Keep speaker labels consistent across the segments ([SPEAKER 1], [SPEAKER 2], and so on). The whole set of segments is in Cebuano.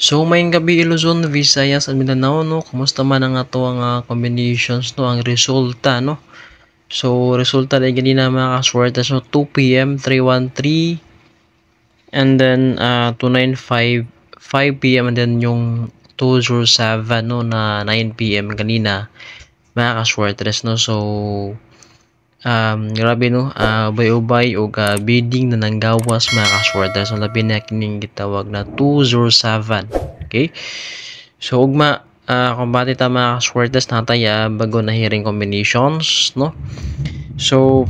[SPEAKER 1] So maayong gabi Luzon, Visayas ug Mindanao, no. Kumusta man ang ato ang combinations, no, ang resulta, no. So resulta na ganina, mga kaswerte. So 2 PM 313 and then 295 5 PM and then yung 207, no, na 9 PM kanina, mga kaswertres, no. So grabe, no, ubay-ubay og bidding na nanggawas, mga kaswertres. So labi na kining gitawag na 207. Okay, so ugma kumbate ta, mga kaswertres, natay bago na hearing combinations, no. So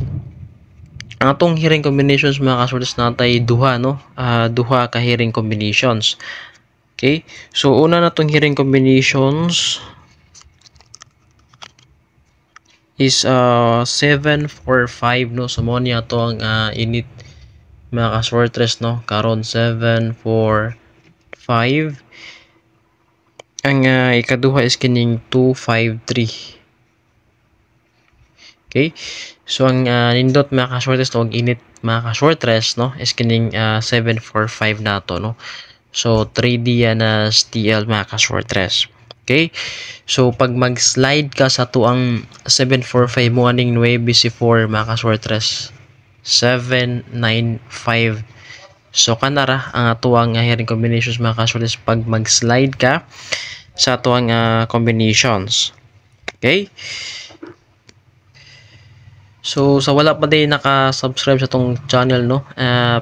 [SPEAKER 1] ang atong hearing combinations, mga kaswertres, natay duha, no, duha ka hearing combinations. Okay, so una na tong hearing combinations is 745, no. So mo niya ato ang init, mga kaswertres, no, karon 745. Ang ikaduha is kining 253. Okay, so ang nindot, mga kaswertres, no, ang init, mga kaswertres, no, is kining 745 nato, no. So 3D yan na STL, mga kaswertres. Okay? So pag mag-slide ka sa tuang 745 mo aning 9 C4, mga kaswertres, 795. So kanara ang atuang hearing combinations, mga kaswertres, pag mag-slide ka sa atuang combinations. Okay? So sa wala pa din naka-subscribe sa tong channel, no,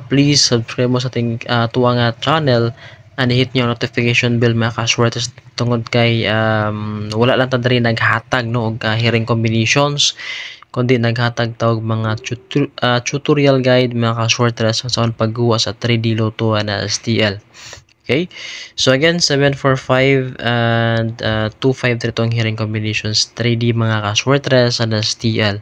[SPEAKER 1] please subscribe mo sa ating tuwang channel and hit niyo ang notification bell, mga kaswertes, tungod kay wala lang ta diri naghatag, no, og hearing combinations, kundi naghatag ta og mga tutorial guide, mga kaswertes, sa pagguwa sa 3D Lotto na STL. Okay? So again, 745 and 253 tong hearing combinations 3D, mga kaswertres, sa STL.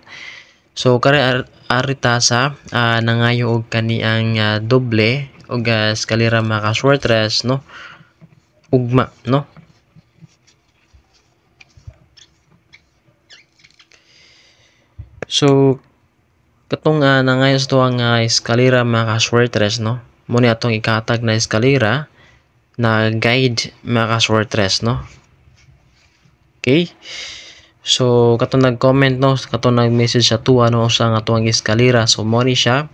[SPEAKER 1] So kare arita sa nangayo og kani ang doble og eskalera, mga kaswertres, no, ugma, no. So katong nangayo sa tuang eskalera, mga kaswertres, no, mo ni atong ikatag na eskalera na guide, mga kaswertres, no. Okay, so katong nag-comment, no, katong nag-message sa tuwa, no, sa nga tuang eskalera. So mo ni siya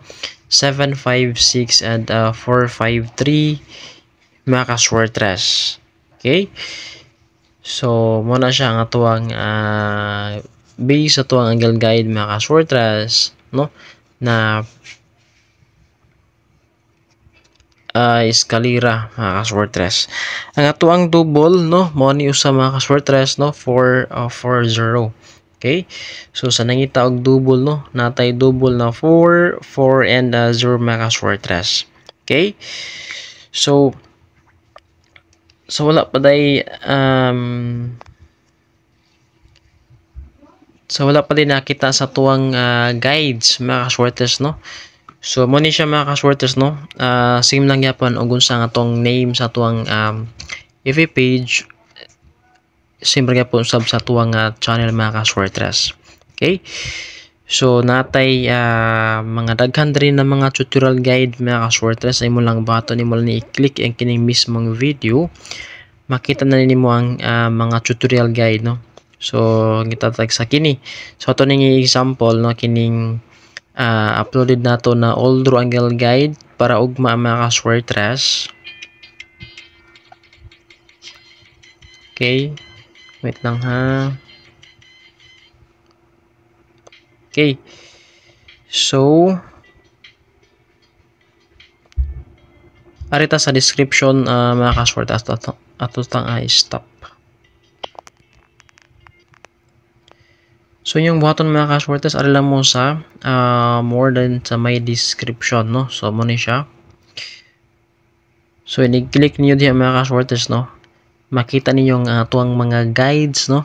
[SPEAKER 1] 756 and 453, mga kaswertres. Okay, so mo na siya ang atuang base sa tuang angle guide, mga kaswertres, no, na eskalera, mga kaswertres. Ang atuang double, no, mo ni usa, mga kaswertres, no, 4 4 0. Okay, so sa nangita og double, no, natay double na 4 4 and 0, mga kaswertres. Okay, so wala pa day so wala pa din nakita sa tuwang guides, mga kaswertres, no. So mo ni siya, mga kaswertres, no, same lang yapon og unsa nga atong name sa tuwang FB page, same ra gyapon sub sa tuwang channel, mga kaswertres. Okay, so natay mga daghan diri na mga tutorial guide, mga kaswertres. Ay mo lang button nimo lang i-click ang kining mismong video, makita na nimo ang mga tutorial guide, no. So gitatag sa kini, so ato ning example, no, kining uploaded nato na all draw angle guide para ugma, mga kaswertres. Okay, wait lang ha. Okay, so arita sa description, mga kaswertres, ato tang stop. So yung buhaton, mga kaswertres, ari lang mo sa more than sa may description, no. So mo ni siya. So ini-click niyo diha, mga kaswertres, no, makita ninyo ang atuang mga guides, no,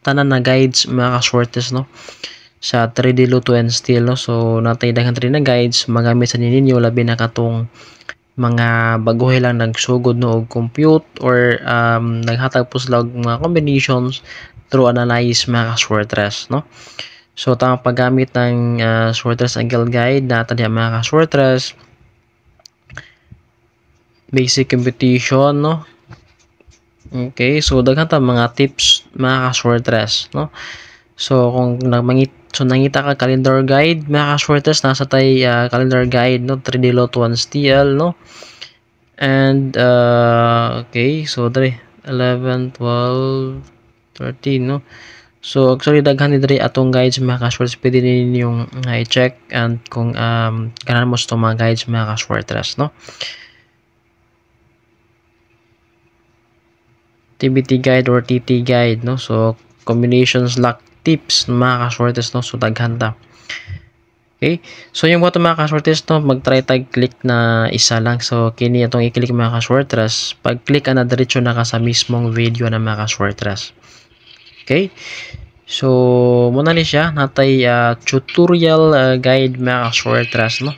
[SPEAKER 1] tanan na guides, mga kaswertres, no, sa 3D Lotto and Steel, no. So natay daghan 3 na guides magamit sa ninyo, labi na katong mga baguhay lang nagsugod, no, og compute or naghatag po sila og mga combinations through analyze, mga kaswertres, no. So tamang paggamit ng Swertres angle guide nata diha, mga kaswertres, basic computation, no. Okay, so daghan ta mga tips mga kaswertres, no? So kung nagmangit so nangita ka calendar guide mga kaswertres, nasa tay calendar guide, no, 3D Lot 1 TL, no? And okay, so dre 11, 12, 13, no? So actually daghan ni dre atong guides mga kaswertres, pwede ninyong i-check and kung ganahan mo sa itong mga guides mga kaswertres, no? TBT guide or TT guide, no? So combinations, luck tips mga kaswertres, no? So daghan ta. Okay, so yung buhaton mga kaswertres, no, mag-try tag click na isa lang. So kini atong i-click mga kaswertres, pag click ana diretso na ka sa mismong video na mga kaswertres. Okay, so muna ni siya natay tutorial guide mga kaswertres, no?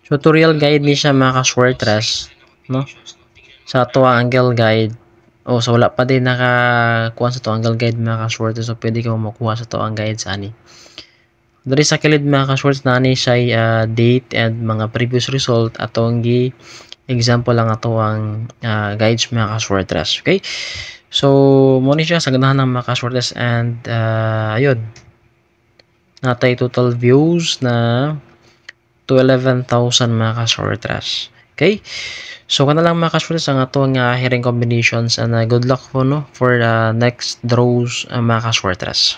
[SPEAKER 1] Tutorial guide ni siya mga kaswertres, no? Sa ato angle guide. O so wala pa din nakakuha sa to angle guide mga kaswertres, so pwede ka makuha sa to ang guide sa ani. Diri sa kilid mga kaswertres na ani siya date and mga previous result atong gi example lang ato ang guides mga kaswertres. Okay? So mo ni siya sa ganahan ng mga kaswertres and ayun. Natay total views na to 11,000 mga kaswertres. Okay? So kana lang mga kaswertres ang atong hearing combinations and good luck po, no, for the next draws mga kaswertres.